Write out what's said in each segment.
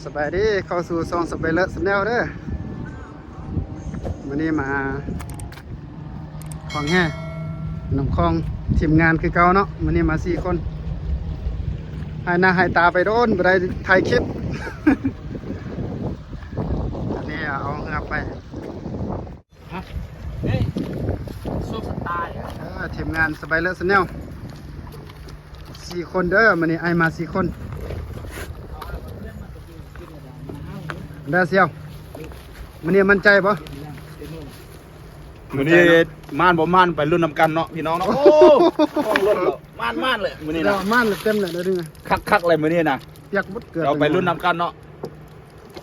ສະບາຍດີ ເຂົ້າສູ່ຊ່ອງ Spider Channel ເດີ. ມື້ນີ້ມາຂວາງແຮ່ນ້ຳຂອງ ທີມງານຄືເກົ່າເນາະ. ມື້ນີ້ມາສີ່ຄົນ ຫາຍໜ້າຫາຍຕາໄປໂດນ ບໍ່ໄດ້ຖ່າຍຄລິບ. ອັນນີ້ເອົາເຮືອໄປ ຮະ ເຮີ້ຍ ໂຊກສະຕາຍ ເອີ ທີມງານ Spider Channel ສີ່ຄົນເດີ. ມື້ນີ້ອ້າຍມາສີ່ຄົນເດີສ່ຽວ. ມື້ນີ້ໝັ້ນໃຈບໍ່? ມື້ນີ້ໝັ້ນບໍ່ໝັ້ນ ໄປລຸ້ນນຳກັນເນາະພີ່ນ້ອງເນາະ. ໂອ້ ຫ້ອງລົດເນາະ ໝັ້ນໆເລີຍມື້ນີ້ນະ ໝັ້ນເຕັມເລີຍເດີ. ຄັກໆເລີຍມື້ນີ້ນະ ປຽກໝົດເກືອບ. ເຮົາໄປລຸ້ນນຳກັນເນາະ.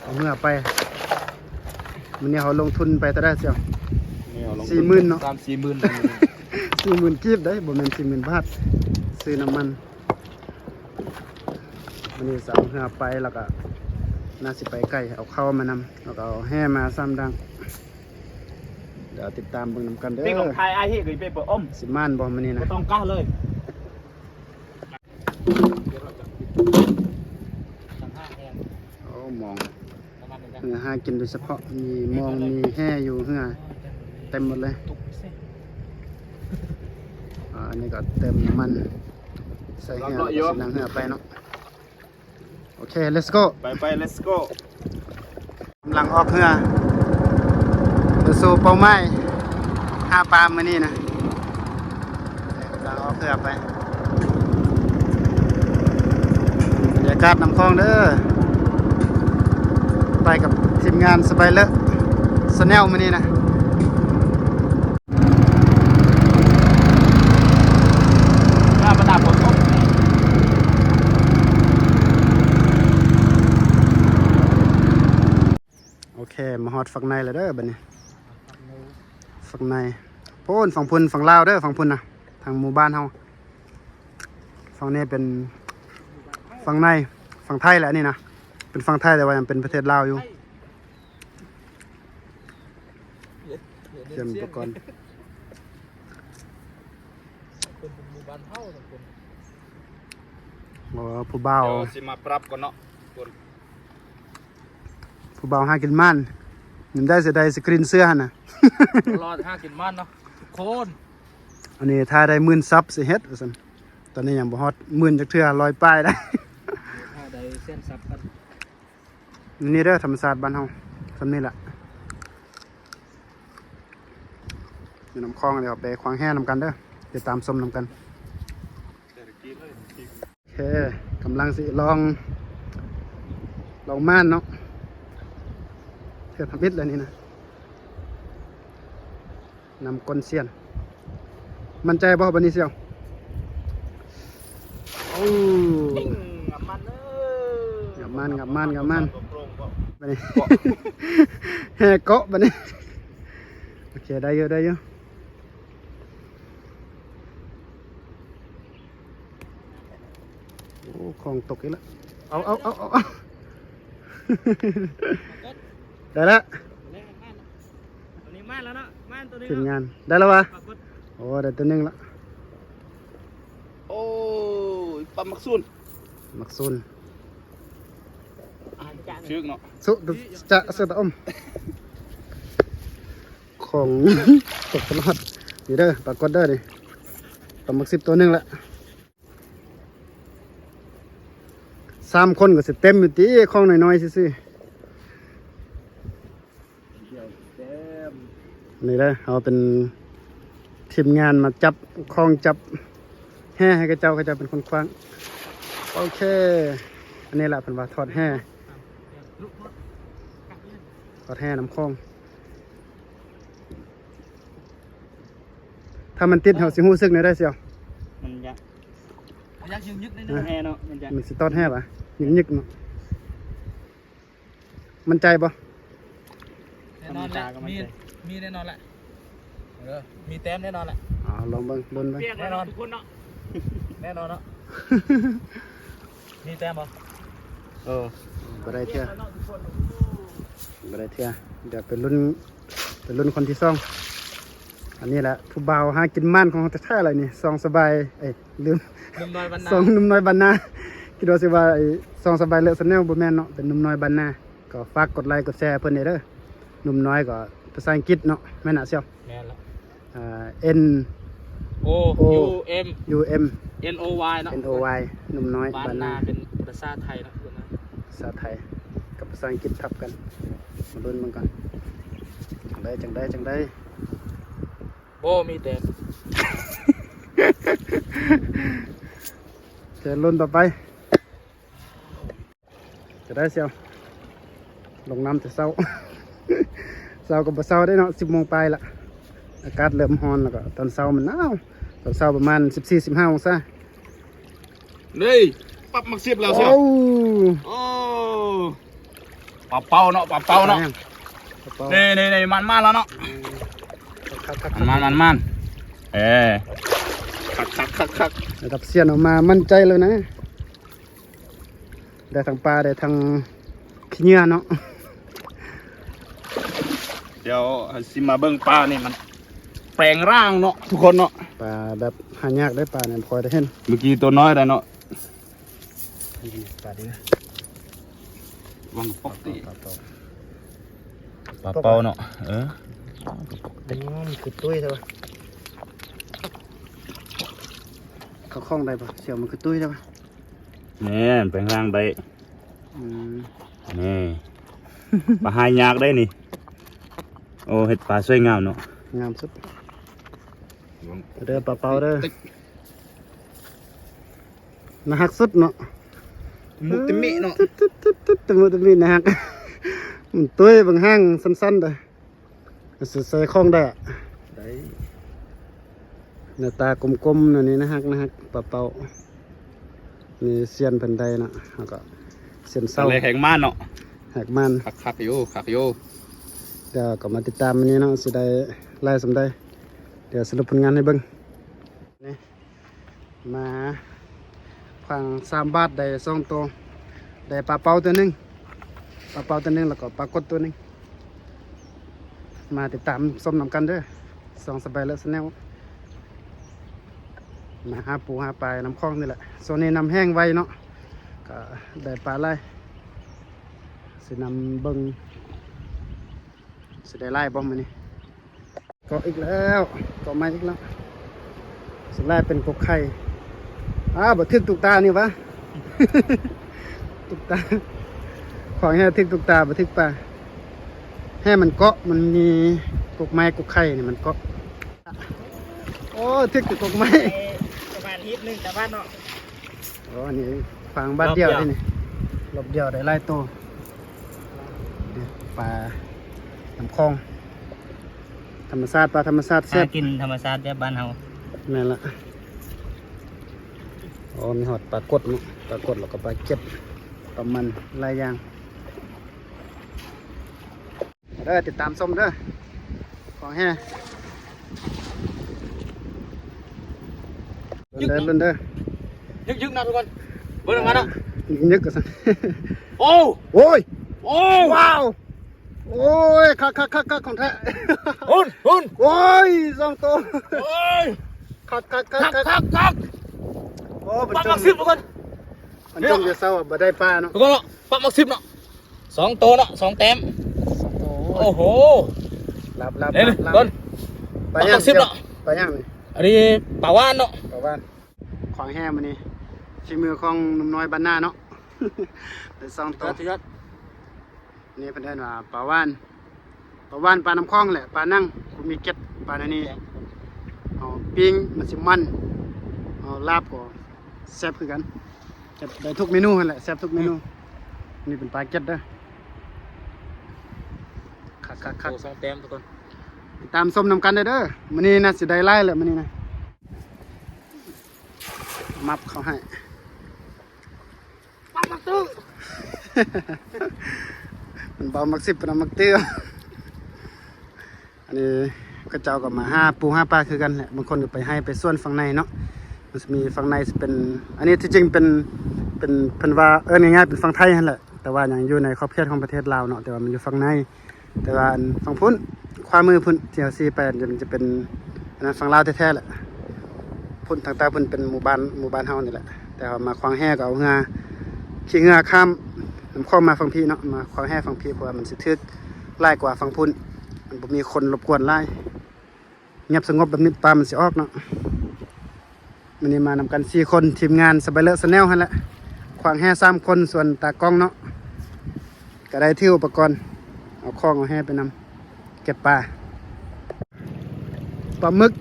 ເອົາເມືອໄປ ມື້ນີ້ເຮົາລົງທຶນໄປເທົ່າໃດສ່ຽວ? ສີ່ໝື່ນເນາະ ສາມສີ່ໝື່ນ ສີ່ໝື່ນກີບເດ້ ບໍ່ແມ່ນສີ່ໝື່ນບາດ. ຊື້ນ້ຳມັນ ມື້ນີ້ຊິເອົາເຮືອໄປ ແລ້ວກໍໜ້າຊິໄປໄກ ເອົາເຂົ້າມານຳ ແລ້ວກໍເອົາແຮ່ມາສາມດັງ. ດຽວຕິດຕາມເບິ່ງນຳກັນເດີ ເປັນຂອງໄທ ອ້າຍເຮັດກໍເປັນເປີ້ອມ ຊິມ່ານບໍ່ມື້ນີ້ນະ ບໍ່ຕ້ອງກາເລີຍ. ໂອ້ ມອງ ເຮືອຫາກິນໂດຍສະເພາະ ມີມອງ ມີແຮ່ຢູ່ເຮືອເຕັມໝົດເລີຍ. ອ່າ ອັນນີ້ກໍເຕີມນ້ຳມັນໃສ່ເຮືອ ແລ້ວກໍຊິນັ່ງເຮືອໄປເນາະ. ໂອເຄ let's go ໄປໄປ let's go. ກຳລັງອອກເຮືອ ເພື່ອສູ່ເປົ້າໝາຍຫາປາມື້ນີ້ນະ. ກຳລັງອອກເຮືອໄປ ບັນຍາກາດນ້ຳຂອງເດີ ໄປກັບທີມງານ Spider Channel ມື້ນີ້ນະ. ໂອເຄ ມາຮອດຝັ່ງໃນແລ້ວເດີບັດນີ້ ຝັ່ງໃນພຸ້ນ ຝັ່ງພຸ້ນ ຝັ່ງລາວເດີ ຝັ່ງພຸ້ນນະ ທາງໝູ່ບ້ານເຮົາ. ຝັ່ງນີ້ເປັນຝັ່ງໃນ ຝັ່ງໄທແຫຼະນີ້ນະ ເປັນຝັ່ງໄທ ແຕ່ວ່າຍັງເປັນປະເທດລາວຢູ່. ຕຽມອຸປະກອນ ເປັນໝູ່ບ້ານເຮົາ ໂອ້ ຜູ້ບ່າວ ດຽວຊິມາປັບກ່ອນເນາະ. ຜູ້ບ່າວຫາກິນໝານ ຍາມໃດຊິໄດ້ສະກຣີນເສື້ອຫັ້ນນະ ຕະຫຼອດຫາກິນໝານເນາະທຸກຄົນ. ອັນນີ້ຖ້າໄດ້ໝື່ນຊັບຊິເຮັດວ່າຊັ້ນ ຕອນນີ້ຍັງບໍ່ຮອດໝື່ນຈັກເທື່ອ ຮ້ອຍປາຍໄດ້ ຖ້າໄດ້ແສນຊັບກັນ. ນີ້ເດີ ທຳມະຊາດບ້ານເຮົາ ສ່ຳນີ້ແຫຼະ. ຢູ່ນ້ຳຂອງ ດຽວໄປຂວາງແຮ່ນຳກັນເດີ ຕິດຕາມຊົມນຳກັນ. ໂອເຄ ກຳລັງຊິລອງ ລອງມ່ານເນາະ ເທື່ອທຳອິດແລ້ວນີ້ນະ ນຳກົ້ນຊຽນ. ໝັ້ນໃຈບໍ່ບັດນີ້ສ່ຽວ? ໂອ້ ງັບມັນເດີ ງັບມັນ ງັບມັນ ງັບມັນ ບັດນີ້ ແຮ່ເກາະບັດນີ້. ໂອເຄ ໄດ້ຢູ່ ໄດ້ຢູ່. ໂອ້ ຂອງຕົກອີກແລ້ວ ເອົາ ເອົາ ເອົາ ເອົາ ເອົາ ໄດ້ລະ ຕົວນີ້ມາແລ້ວເນາະ ມາຕົວນີ້ ທີມງານ ໄດ້ລະວະ ປາກົດ ໂອ້ ໄດ້ຕົວໜຶ່ງລະ. ໂອ້ຍ ປາໝາກຊູນ ໝາກຊູນ ຊຶກເນາະ ສຸ ຈະ ເສືອຕາອົມ ຂອງຕົກຕະຫຼອດ. ນີ້ເດີ ປາກົດເດີນີ້ ປາໝາກສິບຕົວໜຶ່ງລະ. ສາມຄົນກໍຊິເຕັມຢູ່ຕິ ຂອງນ້ອຍໆຊື່ໆ. ນີ້ເດີ ເຮົາເປັນທີມງານມາຈັບຂອງ ຈັບແຮ່ໃຫ້ເຂົາເຈົ້າ ເຂົາເຈົ້າເປັນຄົນຂວາງ. ໂອເຄ ອັນນີ້ລະເພິ່ນວ່າຖອດແຮ່ ຖອດແຮ່ນ້ຳຂອງ. ຖ້າມັນຕິດ ເຮົາຊິຮູ້ສຶກແນວໃດສ່ຽວ? ມັນຢາກ ມັນຢາກຍຶກໆໜ້ອຍໜຶ່ງ ແຮ່ເນາະ ມັນຢາກ ມັນຊິຕອດແຮ່ຫວາ? ຍຶກໆເນາະ. ໝັ້ນໃຈບໍ່? ແນ່ນອນແຫຼະ ມີ ມີແນ່ນອນແຫຼະ ເອີ ມີແຕ້ມແນ່ນອນແຫຼະ. ເອົາ ລອງເບິ່ງ ລຸ້ນເບິ່ງ ແນ່ນອນ ທຸກຄົນເນາະ ແນ່ນອນເນາະ. ມີແຕ້ມບໍ່? ເອີ ບໍ່ໄດ້ເທື່ອ ບໍ່ໄດ້ເທື່ອ. ດຽວໄປລຸ້ນ ໄປລຸ້ນຄົນທີສອງ. ອັນນີ້ແຫຼະ ຜູ້ບ່າວຫາກິນໝານຂອງເຮົາແທ້ໆເລີຍນີ້ ຊ່ອງສະບາຍ ເອີຍ ລືມ ໜຸ່ມນ້ອຍບ້ານນາ ຊ່ອງໜຸ່ມນ້ອຍບ້ານນາ. ຄິດວ່າຊິວ່າໄອ້ ຊ່ອງສະບາຍເລີສະແນວບໍ່ແມ່ນເນາະ ເປັນໜຸ່ມນ້ອຍບ້ານນາ ກໍຝາກກົດໄລກົດແຊໃຫ້ເພິ່ນແດ່ເດີ. ໜຸ່ມນ້ອຍກໍພາສາອັງກິດເນາະ ແມ່ນລະສ່ຽວ? ແມ່ນລະ ອ່າ N O O U M N O Y ເນາະ N O Y ໜຸ່ມນ້ອຍບ້ານນາ ເປັນພາສາໄທເນາະ ພາສາໄທກັບພາສາອັງກິດທັບກັນ. ມາລຸ້ນເບິ່ງກ່ອນ ຈັ່ງໃດ ຈັ່ງໃດ ຈັ່ງໃດ. ບໍ່ມີແຕ້ມ ເຊີນລຸ້ນຕໍ່ໄປ. ຈະໄດ້ສ່ຽວ ລົງນ້ຳແຕ່ເຊົ້າ ເຊົ້າກໍບໍ່ເຊົ້າເດ້ເນາະ ສິບໂມງປາຍລະ. ອາກາດເລີ່ມຮ້ອນແລ້ວກໍຕອນເຊົ້າມັນໜາວ ຕອນເຊົ້າປະມານສິບສີ່ ສິບຫ້າອົງສາ. ນີ້ປັບໝາກສິບແລ້ວສ່ຽວ. ໂອ້ ໂອ້ ປາເປົ້າເນາະ ປາເປົ້າເນາະ. ປາເປົ້າ ນີ້ໆໆ ມັນມາແລ້ວເນາະ. ເອີ ຄັກໆໆ ມັນມາ ມັນມາ. ເອີ ຄັກໆໆໆ ລະດັບສ່ຽວອອກມາໝັ້ນໃຈເລີຍນະ. ໄດ້ທັງປາ ໄດ້ທັງຂີ້ເຫຍື້ອເນາະ. ດຽວເຮົາຊິມາເບິ່ງປານີ້ ມັນແປງຮ່າງເນາະທຸກຄົນເນາະ. ປາແບບຫາຍາກເດ້ ປານີ້ບໍ່ຄ່ອຍໄດ້ເຫັນ. ເມື່ອກີ້ໂຕນ້ອຍໄດ້ເນາະ ປາເດ້ ວັງປອກຕິ ປາເປົ້າ ປາເປົ້າເນາະ. ເອີ ມັນຄືຕຸ້ຍແທ້ວະ ເຂົ້າຂ້ອງໄດ້ບໍ່ສ່ຽວ? ມັນຄືຕຸ້ຍແທ້ວະ. ແມ່ນ ແປງຮ່າງໄດ້. ອືມ ນີ້ ປາຫາຍາກໄດ໋ນີ້. ໂອ້ ເຮັດປາສວຍງາມເນາະ ງາມສຸດ. ເດີ ປາເປົ້າເດີ ໜ້າຮັກສຸດເນາະ. ຕະມຸຕະມິເນາະ ຕະມຸຕະມິ ໜ້າຮັກ. ມັນຕຸ້ຍ ເບິ່ງຫາງສັ້ນໆເດີ. ໃສ່ຂອງໄດ້ ໄດ້. ໜ້າຕາກົມໆ ແນວນີ້ ໜ້າຮັກ ໜ້າຮັກ ປາເປົ້າ. ນີ້ສ່ຽນເພິ່ນໄດ້ເນາະ ເຮົາກໍສ່ຽນເຊົ້າ ແຮກມານເນາະ ແຮກມານ. ຄັກໆຢູ່ ຄັກຢູ່. ດຽວກໍມາຕິດຕາມມື້ນີ້ເນາະ ຊິໄດ້ຫຼາຍສ່ຳໃດ. ດຽວສະຫຼຸບຜົນງານໃຫ້ເບິ່ງ. ນີ້ ມາຂວາງສາມບາດໄດ້ສອງໂຕ ໄດ້ປາເປົ້າໂຕໜຶ່ງ ປາເປົ້າໂຕໜຶ່ງ ແລ້ວກໍປາກົດໂຕໜຶ່ງ. ມາຕິດຕາມຊົມນຳກັນເດີ ຊ່ອງສະບາຍເລີສະແນວ. ມາຫາປູຫາປານຳຂອງນີ້ແຫຼະ ຊ່ວງນີ້ນ້ຳແຫ້ງໄວເນາະ ກໍໄດ້ປາຫຼາຍ. ຊິນຳເບິ່ງ ຊິໄດ້ຫຼາຍບໍ່ມື້ນີ້. ເກາະອີກແລ້ວ ເກາະໃໝ່ອີກແລ້ວ. ສ່ວນຫຼາຍເປັນກົກໄຂ່. ອ້າ ບໍ່ຖືກຕຸກຕານີ້ຫວາ ຕຸກຕາ. ຂວາງແຮ່ຖືກຕຸກຕາ ບໍ່ຖືກປາ. ແຮ່ມັນເກາະ ມັນມີກົກໄມ້ກົກໄຂ່ນີ້ມັນເກາະ. ໂອ້ ຖືກແຕ່ກົກໄມ້ ປະມານຮີບໜຶ່ງຕາບ້ານເນາະ. ໂອ້ ອັນນີ້ຂວາງບາດດຽວເດ້ນີ້ ລອບດຽວໄດ້ຫຼາຍໂຕ. ນີ້ປານ້ຳຂອງ ທຳມະຊາດ ປາທຳມະຊາດແຊບ ປາກິນທຳມະຊາດແບບບ້ານເຮົາ. ແມ່ນລະ. ໂອ້ ມີຮອດປາກົດເນາະ ປາກົດ ແລ້ວກໍປາເກັດ ປາມັນ ຫຼາຍຢ່າງ. ເດີ ຕິດຕາມຊົມເດີ ຂອງແຮ່. ລຸ້ນເດີ ລຸ້ນເດີ ຍຶກໆ ນະທຸກຄົນ ເບິ່ງນຳກັນເນາະ. ຍຶກໆ ວ່າຊັ້ນ. ໂອ້ ໂອ້ຍ ໂອ້ ວ້າວ ໂອ້ຍ ຄັກໆໆໆ ຂອງແທ້. ໂອ້ຍ ໂອ້ຍ ສອງໂຕ. ໂອ້ຍ ຄັກໆໆໆ ໂອ້ ປັບໝາກສິບທຸກຄົນ. ມັນຈົ່ງຈະເຊົ້າບໍ່ໄດ້ປາເນາະ ທຸກຄົນເນາະ. ປັບໝາກສິບເນາະ ສອງໂຕເນາະ ສອງແຕ້ມ. ໂອ້ໂຫ ລາບໆ ເອີ ລາບໆ ເບິ່ງ ປັບໝາກສິບເນາະ. ປາຫຍັງນີ້? ອັນນີ້ປາຫວານເນາະ ປາຫວານ. ຂວາງແຮ່ມື້ນີ້ ຝີມືຂອງໜຸ່ມນ້ອຍບ້ານນາເນາະ ໄດ້ສອງໂຕ. ນີ້ເພິ່ນເອີ້ນວ່າປາຫວານ ປາຫວານ ປານ້ຳຂອງແຫຼະ ປານັ່ງ ບໍ່ມີເກັດ ປາແນວນີ້. ເຮົາປີ້ງມັນຊິມັນ ເຮົາລາບກໍແຊບຄືກັນ ເຮັດໄດ້ທຸກເມນູຫັ້ນແຫຼະ ແຊບທຸກເມນູ. ນີ້ເປັນປາເກັດເດີ ຄັກໆໆ ໂຕສອງແຕ້ມທຸກຄົນ. ຕິດຕາມຊົມນຳກັນເດີ ມື້ນີ້ນະ ຊິໄດ້ຫຼາຍແຫຼະມື້ນີ້ນະ. ມັບເຂົ້າໃຫ້ ປັບໝາກຕື້ ມັນບໍ່ມັກສິບ ມັນມັກຕື້. ອັນນີ້ເຂົາເຈົ້າກໍມາຫາປູຫາປາຄືກັນແຫຼະ ບາງຄົນກໍໄປໄຮ່ໄປສວນຝັ່ງໃນເນາະ. ມັນຊິມີຝັ່ງໃນຊິເປັນ ອັນນີ້ທີ່ຈິງເປັນ ເປັນ ເພິ່ນວ່າເອີ້ນງ່າຍໆ ເປັນຝັ່ງໄທຫັ້ນແຫຼະ ແຕ່ວ່າຍັງຢູ່ໃນຂອບເຂດຂອງປະເທດລາວເນາະ ແຕ່ວ່າມັນຢູ່ຝັ່ງໃນ. ແຕ່ວ່າອັນຝັ່ງພຸ້ນ ຂວາມືພຸ້ນທີ່ເຮົາຊີ້ໄປ ມັນຈະເປັນ ອັນນັ້ນຝັ່ງລາວແທ້ໆແຫຼະ. ພຸ້ນທາງໃຕ້ພຸ້ນເປັນໝູ່ບ້ານ ໝູ່ບ້ານເຮົານີ້ແຫຼະ ແຕ່ເຮົາມາຂວາງແຮ່ກໍເອົາເຮືອ ຂີ່ເຮືອຂ້າມນ້ຳຂອງມາຝັ່ງພີ້ເນາະ ມາຂວາງແຮ່ຝັ່ງພີ້ ເພາະວ່າມັນຊິຖືກຫຼາຍກວ່າຝັ່ງພຸ້ນ ມັນບໍ່ມີຄົນລົບກວນຫຼາຍ. ງຽບສະຫງົບແບບນີ້ປາມັນຊິອອກເນາະ. ມື້ນີ້ມານຳກັນສີ່ຄົນ ທີມງານ Spider Channel ຫັ້ນແຫຼະ ຂວາງແຮ່ສາມຄົນ ສ່ວນຕາກ້ອງເນາະ ກະໄດ້ຖືອຸປະກອນ ເອົາຂອງເອົາແຮ່ໄປນຳ ເກັບປາ ປາໝຶກ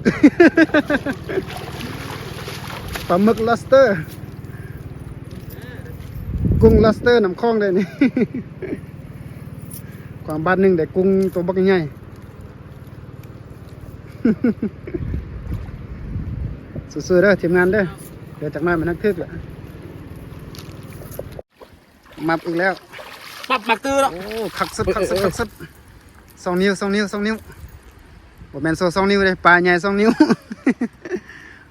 ປາໝຶກ lobster ກຸ້ງ lobster ນ້ຳຂອງເດ້ນີ້ ຂວາງບາດໜຶ່ງໄດ້ກຸ້ງໂຕບັກໃຫຍ່. ສູ້ໆເດີທີມງານເດີ ເດີຈັກໜ້ອຍມັນຮັກຖືກແຫຼະ. ມັບອີກແລ້ວ ປັບໝາກຕື້ເນາະ. ໂອ້ ຄັກສຸດ ເອີ ຄັກສຸດ ເອີ ຄັກສຸດ. ສອງນິ້ວ ສອງນິ້ວ ສອງນິ້ວ ບໍ່ແມ່ນໂຊສອງນິ້ວເດ້ ປາໃຫຍ່ສອງນິ້ວ.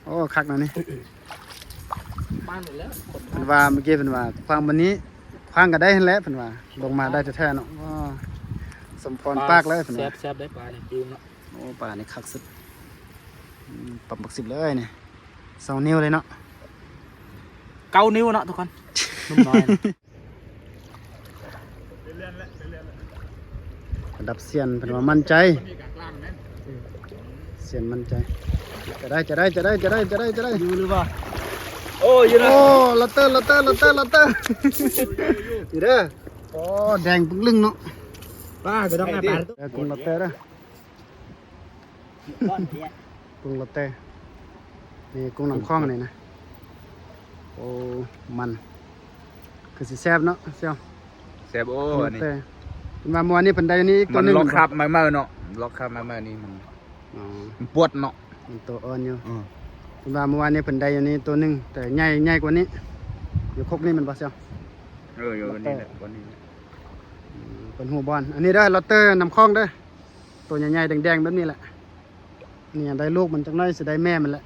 ໂອ້ ຄັກນະນີ້ ປານແລ້ວ ເພິ່ນວ່າ ເມື່ອກີ້ເພິ່ນວ່າ ຂວາງບັດນີ້ ຂວາງກໍໄດ້ຫັ້ນແຫຼະ ເພິ່ນວ່າ ລົງມາໄດ້ແທ້ໆເນາະ. ອໍ ສົມພອນປາກເລີຍເພິ່ນວ່າ ແຊບໆ ໄດ້ປານີ້ ປິວເນາະ. ໂອ້ ປານີ້ຄັກສຸດ ອືມ ປາບັກສິບເລີຍນີ້ ສອງນິ້ວເລີຍເນາະ ເກົ້ານິ້ວເນາະທຸກຄົນ ໜຸ່ມນ້ອຍ. ລະດັບຊຽນເພິ່ນວ່າໝັ້ນໃຈ ຊຽນໝັ້ນໃຈ ຈະໄດ້ ຈະໄດ້ ຈະໄດ້ ຈະໄດ້ ຈະໄດ້ ຈະໄດ້ ຢູ່ຫຼືບໍ່? ໂອ້ ຢູ່ນະ ໂອ້ lobster lobster lobster lobster ຢູ່ເດີ. ໂອ້ ແດງປຶ້ງລຶ້ງເນາະ ປາກໍຕ້ອງໄດ້ປາ ເອີ ກຸ້ງ lobster ເດີ. ກຸ້ງ lobster ນີ້ ກຸ້ງນ້ຳຂອງນີ້ນະ. ໂອ້ ມັນຄືຊິແຊບເນາະສ່ຽວ ແຊບ. ໂອ້ ອັນນີ້ lobster ເພິ່ນວ່າມື້ວານນີ້ເພິ່ນໄດ້ຢູ່ນີ້ອີກໂຕໜຶ່ງ ມັນລອກຄາບໃໝ່ໆເນາະ ລອກຄາບໃໝ່ໆນີ້ ມັນ ອໍ ມັນປວດເນາະ ມັນໂຕອ່ອນຢູ່. ເພິ່ນວ່າມື້ວານນີ້ເພິ່ນໄດ້ຢູ່ນີ້ໂຕໜຶ່ງ ແຕ່ໃຫຍ່ ໃຫຍ່ກວ່ານີ້ ຢູ່ຄົກນີ້ແມ່ນບໍ່ສ່ຽວ? ເອີ ຢູ່ນີ້ແຫຼະ ບ່ອນນີ້ ອືມ ເພິ່ນຮູ້ບ່ອນ. ອັນນີ້ເດີ lobster ນ້ຳຂອງເດີ ໂຕໃຫຍ່ໆ ແດງໆ ແບບນີ້ແຫຼະ. ນີ້ໄດ້ລູກມັນຈັກໜ້ອຍ ຊິໄດ້ແມ່ມັນແຫຼະ.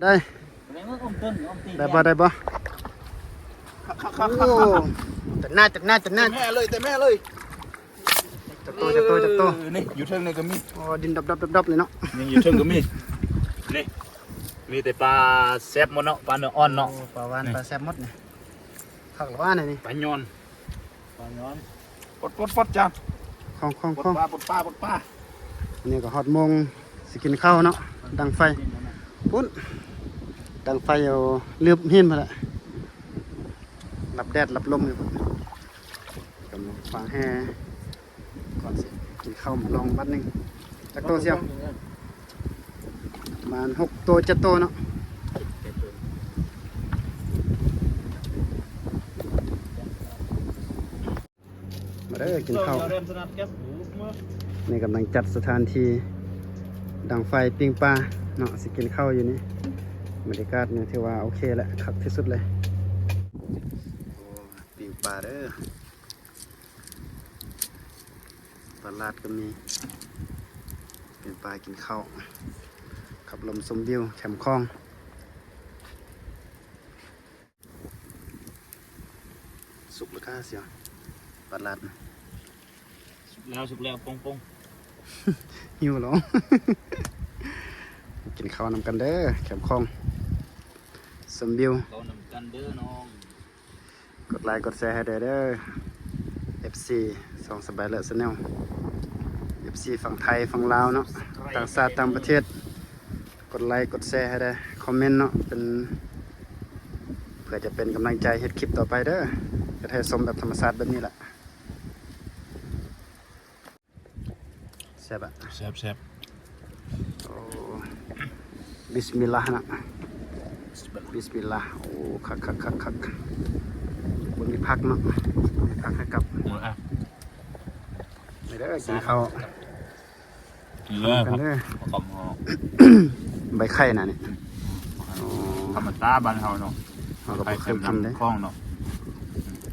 ໄດ້ ໄດ້ບໍ່ ໄດ້ບໍ່? ໂອ້ ເຕັມໜ້າ ເຕັມໜ້າ ເຕັມໜ້າ ເຕັມແຮ່ເລີຍ ເຕັມແຮ່ເລີຍ. ຈັກໂຕ ຈັກໂຕ ຈັກໂຕ? ເອີ ນີ້ຢູ່ເທິງນີ້ກໍມີ. ອໍ ດິນດັບໆໆເລີຍເນາະ ນີ້ຢູ່ເທິງກໍມີ. ນີ້ມີແຕ່ປາແຊບໝົດເນາະ ປາເນື້ອອ່ອນເນາະ. ໂອ້ ປາຫວານ ປາແຊບໝົດນີ້. ຄັກລະວ່ານີ້ ປາຍອນ ປາຍອນ. ປົດ ປົດ ປົດ ຈານ ຂອງ ຂອງ ຂອງ ປົດປາ ປົດປາ ປົດປາ. ອັນນີ້ກໍຮອດໂມງຊິກິນເຂົ້າເນາະ ດັງໄຟ ພຸ້ນ ດັງໄຟຢູ່ລືບຫີນພຸ້ນແຫຼະ ລັບແດດລັບລົມຢູ່ພຸ້ນ. ກຳລັງຂວາງແຮ່ກ່ອນຊິກິນເຂົ້າ ມາລອງບາດໜຶ່ງ. ຈັກໂຕສ່ຽວ? ປະມານຫົກໂຕ ເຈັດໂຕເນາະ. ມາເດີກິນເຂົ້າ. ນີ້ກຳລັງຈັດສະຖານທີ່ດັງໄຟປີ້ງປາເນາະ ຊິກິນເຂົ້າຢູ່ນີ້. ບັນຍາກາດນີ້ຖືວ່າໂອເຄແຫຼະ ຄັກທີ່ສຸດເລີຍ. ໂອ້ ປີ້ງປາເດີ ປາຫຼາດກໍມີ ປີ້ງປາກິນເຂົ້າ ຂັບລົມຊົມວິວແຄມຂອງ. ສຸກແລ້ວກະເສຍ ປາຫຼາດນະ. ສຸກແລ້ວ ສຸກແລ້ວ ປົງໆ. ຫິວເນາະ. ກິນເຂົ້ານຳກັນເດີ ແຄມຂອງ ຊົມວິວ ເຂົ້ານຳກັນເດີນ້ອງ. ກົດໄລກົດແຊໃຫ້ແດ່ເດີ ເອັຟຊີ ຊ່ອງ Spider Channel ເອັຟຊີຝັ່ງໄທ ຝັ່ງລາວເນາະ ຕ່າງຊາດຕ່າງປະເທດ. ກົດໄລກົດແຊໃຫ້ແດ່ ຄອມເມັນເນາະ ເປັນ ເພື່ອຈະເປັນກຳລັງໃຈເຮັດຄລິບຕໍ່ໄປເດີ ເຮັດໃຫ້ຊົມແບບທຳມະຊາດແບບນີ້ລະ. ແຊບອະ ແຊບໆ. ໂອ້ ບິສມິລລານະ ບິສມິລລາ. ໂອ້ ຄັກໆໆໆ ບໍ່ມີຜັກເນາະ ບໍ່ມີຜັກໃຫ້ກັບ. ນີ້ເດີ ກິນເຂົ້າ. ເອີ ກັນເດີ ໃບໄຂ່ນະນີ້. ອໍ ທຳມະດາບ້ານເຮົາເນາະ ເຮົາກໍບໍ່ເຄີຍກິນເດ້ ຂອງເນາະ.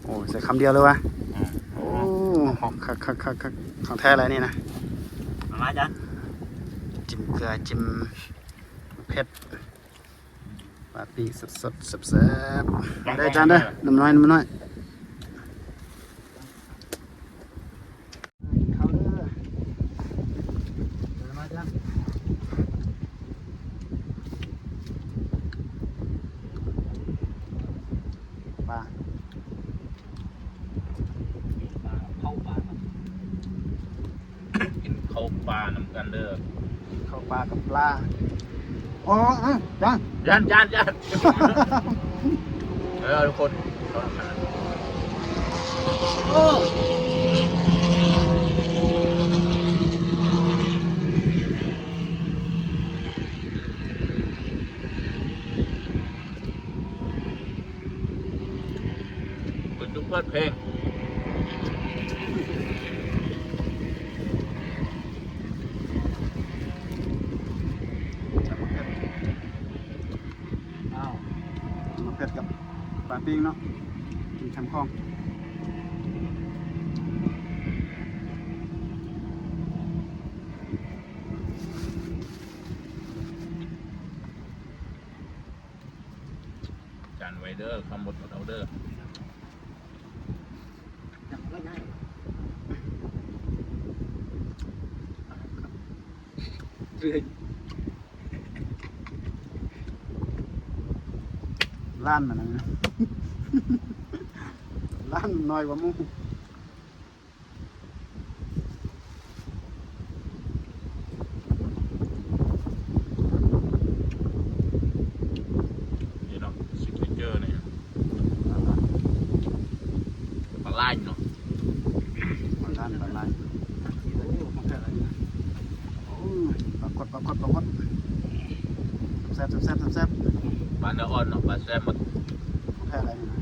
ໂອ້ ໃສ່ຄຳດຽວເລີຍວະ. ອືມ ໂອ້ ຄັກໆໆໆ ຂອງແທ້ແຫຼະນີ້ນະ. ມາ ມາ ຈານ ຈິ້ມເກືອ ຈິ້ມເຜັດ ປາປີ້ງສົດໆ ແຊບໆ. ໄດ້ ຈານເດີ ໜຸ່ມນ້ອຍ ໜຸ່ມນ້ອຍ. ເຂົ້າເດີ ມາ ມາ ຈານ. ກິນເຂົ້າປ່ານຳກັນເດີ ເຂົ້າປ່າກັບປາ. ອໍ ອື ຈ້າ ຢ້ານ ຢ້ານ ຢ້ານ ເອີ ທຸກຄົນ ໂອ້ ເພິ່ນຈຸເປີດເພງ ອ້າວ ໝາກເຜັດກັບປາປີ້ງເນາະ ກິນແຄມຂອງ. ຈານໄວ້ເດີ ຄຳໝົດ ໝົດເອົາເດີ. ລ້ານມັນນະ ລ້ານນ້ອຍກວ່າໝູ່. ນີ້ເນາະ ຊິກເນເຈີນີ້ ປາລາຍເນາະ ປາລາຍ ປາລາຍ ໂອ້ ປາກົດ ປາກົດ ປາກົດ ແຊບ ແຊບ ແຊບ ແຊບ ປາເນື້ອອ່ອນເນາະ ປາແຊບໝົດ ຂອງແທ້ຫຼາຍນີ້ນະ.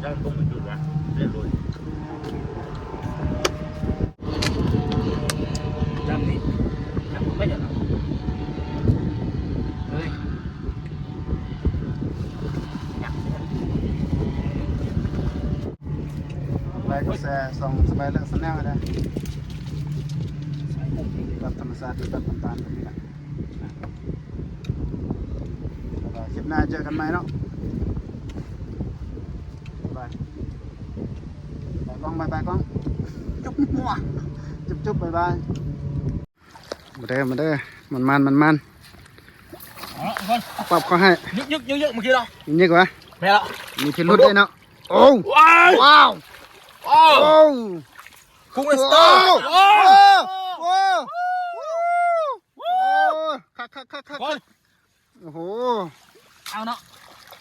ຢ້ານບໍ່ມີຈຸດວະ ເລ່ນໂລດ ຈຳນີ້ ຈຳໄປຈັ່ງນັ້ນ ເຮີ້ຍ ກົດໄລກົດແຊ ຊ່ອງສະບາຍເລີກແຊນແນວໃຫ້ແດ່ ກັບທຳມະຊາດ ຢູ່ກັບນ້ຳຕານແບບນີ້ລະ. ແລ້ວກໍຄລິບໜ້າເຈີກັນໃໝ່ເນາະ ບາຍບາຍກ້ອງ ບາຍບາຍກ້ອງ ຈຸບ ຈຸບ ບາຍບາຍ ມາເດີ ມາເດີ ມັນໆ ມັນໆ ເອົາລະທຸກຄົນ ປັບເຂົາໃຫ້ ຍຶກໆ ຍຶກໆ ເມື່ອກີ້ເນາະ ຍິກວະ ແມ່ນລະ ມີພິລຸດເດ້ເນາະ ໂອ້ ວ້າວ ວ້າວ ໂອ້ ກຸ້ງເລສເຕີ ໂອ້ ໂອ້ ໂອ້ ໂອ້ ໂອ້ ຄັກໆໆໆ ໂອ້ຍ ໂອ້ໂຫ ເອົາເນາະ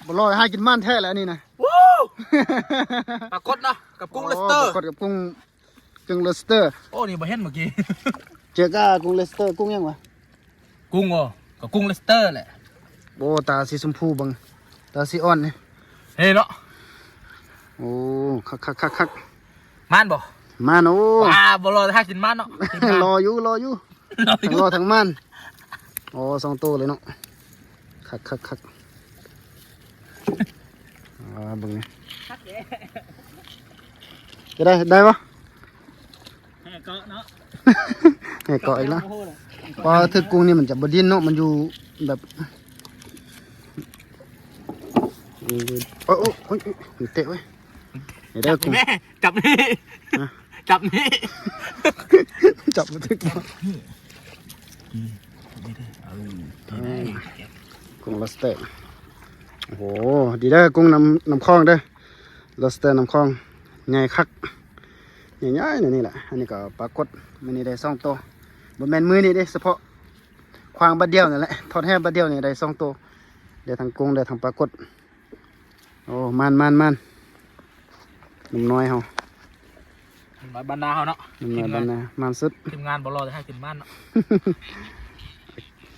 ບໍ່ລອຍຫາກິນມັນແທ້ແຫຼະອັນນີ້ນະ ປາກົດເນາະ ກັບກຸ້ງເລສເຕີ ປາກົດກັບກຸ້ງ ກຸ້ງເລສເຕີ ໂອ້ ນີ້ບໍ່ເຫັນເມື່ອກີ້ ເຈີກາກຸ້ງເລສເຕີ ກຸ້ງຫຍັງວະ ກຸ້ງບໍ່ ກໍກຸ້ງເລສເຕີແຫຼະ ໂອ້ ຕາສີຊົມພູເບິ່ງ ຕາສີອ່ອນນີ້ ເຫັນເນາະ ໂອ້ ຄັກໆໆໆ ມັນບໍ່ ມັນ ໂອ້ ວ້າ ບໍ່ລໍຖ້າກິນມັນເນາະ ລໍຢູ່ ລໍຢູ່ ລໍຢູ່ ທັງລໍທັງມັນ ອໍ ສອງໂຕເລີຍເນາະ ຄັກໆໆ ອ່າ ເບິ່ງນີ້ ຄັກເດ້ ຈະໄດ້ ໄດ້ບໍ່ ແຫ່ເກາະເນາະ ແຫ່ເກາະອີກແລ້ວ ເພາະວ່າຖືກກຸ້ງນີ້ມັນຈະບໍ່ດີ້ນເນາະ ມັນຢູ່ແບບ ໂອ້ຍ ໂອ້ຍ ໂອ້ຍ ເຕະເວີຍ ນີ້ເດີ ຈັບນີ້ແມ່ ຈັບນີ້ ຮະ ຈັບນີ້ ຈັບບໍ່ຖືກ ອືມ ນີ້ເດີ ເອີ ນີ້ເດີ ກຸ້ງເລສເຕີ ໂອ້ໂຫ ດີເດີ ກຸ້ງນ້ຳ ນ້ຳຂອງເດີ ເລສເຕີນ້ຳຂອງ ໃຫຍ່ຄັກ ໃຫຍ່ໆ ແນວນີ້ແຫຼະ ອັນນີ້ກໍປາກົດ ມື້ນີ້ໄດ້ສອງໂຕ ບໍ່ແມ່ນມື້ນີ້ເດ້ ສະເພາະຂວ້າງບາດດຽວນີ້ແຫຼະ ທອດແຫບາດດຽວນີ້ໄດ້ສອງໂຕ ໄດ້ທັງກຸ້ງ ໄດ້ທັງປາກົດ. ໂອ້ ມານໆໆ ໜຸ່ມນ້ອຍເຮົາ ໜຸ່ມນ້ອຍບ້ານນາເຮົາເນາະ ໜຸ່ມນ້ອຍບ້ານນາ ມານສຸດ ທີມງານບໍ່ລໍແຕ່ໃຫ້ຂຶ້ນມານເນາະ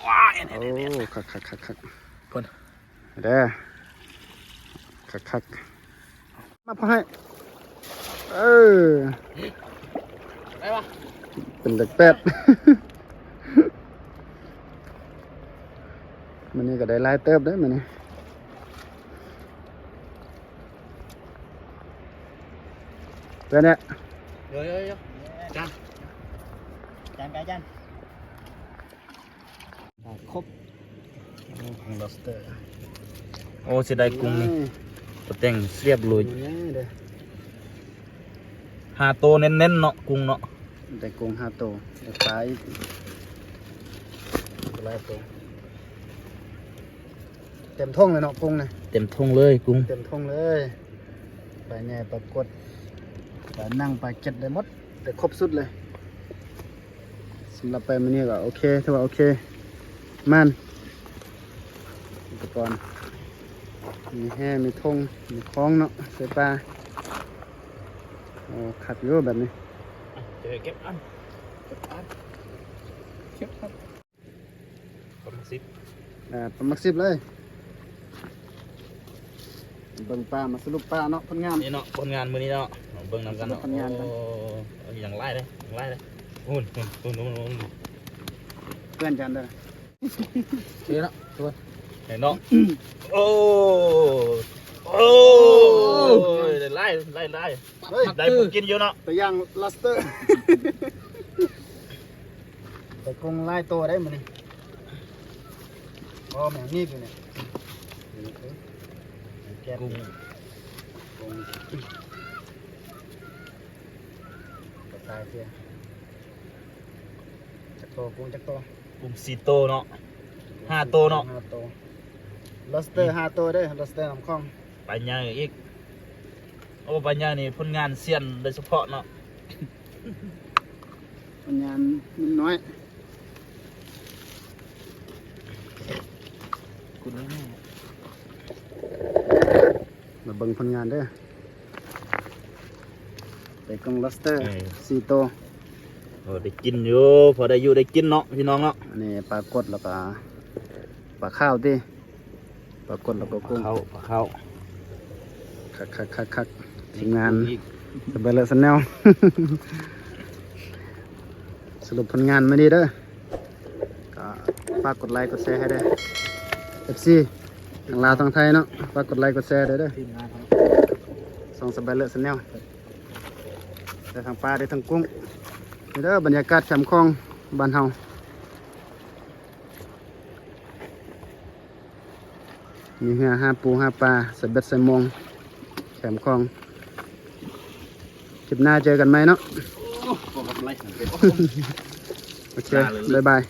ວ້າຍ ໂອ້ ຄັກໆໆໆ ເດີ ຄັກໆ ມາພໍໃຫ້ ເອີ ໄດ້ປະ ເປັນເດັກແປດ ມື້ນີ້ກໍໄດ້ຫຼາຍເຕີບເດ້ມື້ນີ້ ເປັນແນວ ໂຍໂຍໂຍ ຈານ ຈານໄກຈານ ອ່າ ຄົບ ໂອ້ ກຸ້ງ lobster ໂອ້ ເສຍດາຍກຸ້ງນີ້ ອືມ ປະແຕງສຽບເລີຍ ໂອ້ຍ ເດີ ຫ້າໂຕເນັ້ນໆເນາະ ກຸ້ງເນາະ ໄດ້ກຸ້ງຫ້າໂຕ ໄດ້ປາອີກຫຼາຍໂຕ ເຕັມຖົງເລີຍເນາະ ກຸ້ງນີ້ ເຕັມຖົງເລີຍກຸ້ງ ເຕັມຖົງເລີຍ. ປາໃຫຍ່ ປາກົດ ປານັງ ປາເຈັດ ໄດ້ໝົດ ໄດ້ຄົບຊຸດເລີຍ. ສຳລັບໄປມື້ນີ້ກໍໂອເຄ ຖືວ່າໂອເຄ ໝານ. ອຸປະກອນ ມີແຫ ມີຖົງ ມີຂອງເນາະ ໃສ່ປາ. ໂອ້ ຄັກຢູ່ແບບນີ້. ເກັບອັນ ເກັບອັນ ເກັບອັນ. ປາໝາກສິບ ເອີ ປາໝາກສິບເລີຍ. ເບິ່ງປາ ມາສະຫຼຸບປາເນາະ ຜົນງານ ນີ້ເນາະ ຜົນງານມື້ນີ້ເນາະ ເບິ່ງນຳກັນເນາະ. ສະຫຼຸບຜົນງານ ໂອ້ ຍັງຫຼາຍເດ້ ຍັງຫຼາຍເດ້. ພຸ້ນ ພຸ້ນ ພຸ້ນ ພຸ້ນ ພຸ້ນ ເພື່ອນຈັນເດີ. ເນາະ ເຫັນເນາະ. ໂອ້ ໂອ້ຍ ຫຼາຍ ຫຼາຍ ຫຼາຍ ເຮີ້ຍ ໄດ້ຜູ້ກິນຢູ່ເນາະ ໄປຍ່າງ lobster. ໄດ້ກຸ້ງຫຼາຍໂຕໄດ໋ມື້ນີ້. ອໍ ແມ່ນມີຢູ່ນີ້ ແກະກຸ້ງ ກຸ້ງ ປາຕາຍເທື່ອ. ຈັກໂຕ ກຸ້ງຈັກໂຕ? ກຸ້ງສີ່ໂຕເນາະ ຫ້າໂຕເນາະ ຫ້າໂຕ. lobster ຫ້າໂຕເດີ lobster ນ້ຳຂອງ. ປາໃຫຍ່ອີກ. ໂອ້ ປາໃຫຍ່ນີ້ຜົນງານຊຽນໂດຍສະເພາະເນາະ ຜົນງານໜຸ່ມນ້ອຍ. ມາເບິ່ງຜົນງານເດີ ໄດ້ກຸ້ງ lobster ເອີ ສີ່ໂຕ. ໂອ້ ໄດ້ກິນຢູ່ ພໍໄດ້ຢູ່ໄດ້ກິນເນາະ ພີ່ນ້ອງເນາະ. ອັນນີ້ປາກົດ ແລ້ວກໍປາຂາວຕິ ປາກົດແລ້ວກໍກຸ້ງ ປາເຂົ້າ ປາເຂົ້າ. ຄັກໆໆໆ ທີມງານ ສະບາຍເລີຊາແນລ ສະຫຼຸບຜົນງານມື້ນີ້ເດີ. ກໍຝາກກົດໄລກົດແຊໃຫ້ເດີ ເອັຟຊີ ທັງລາວທັງໄທເນາະ. ຝາກກົດໄລກົດແຊເດີ ທີມງານ ຊ່ອງສະບາຍເລີຊາແນລ. ໄດ້ທັງປາ ໄດ້ທັງກຸ້ງ. ນີ້ເດີ ບັນຍາກາດແຄມຂອງບ້ານເຮົາ. ມີເຮືອຫາປູຫາປາ ໃສ່ເບັດໃສ່ໂມງ ແຄມຂອງ. ຄລິບໜ້າເຈີກັນໃໝ່ເນາະ. ໂອເຄ ບາຍບາຍ.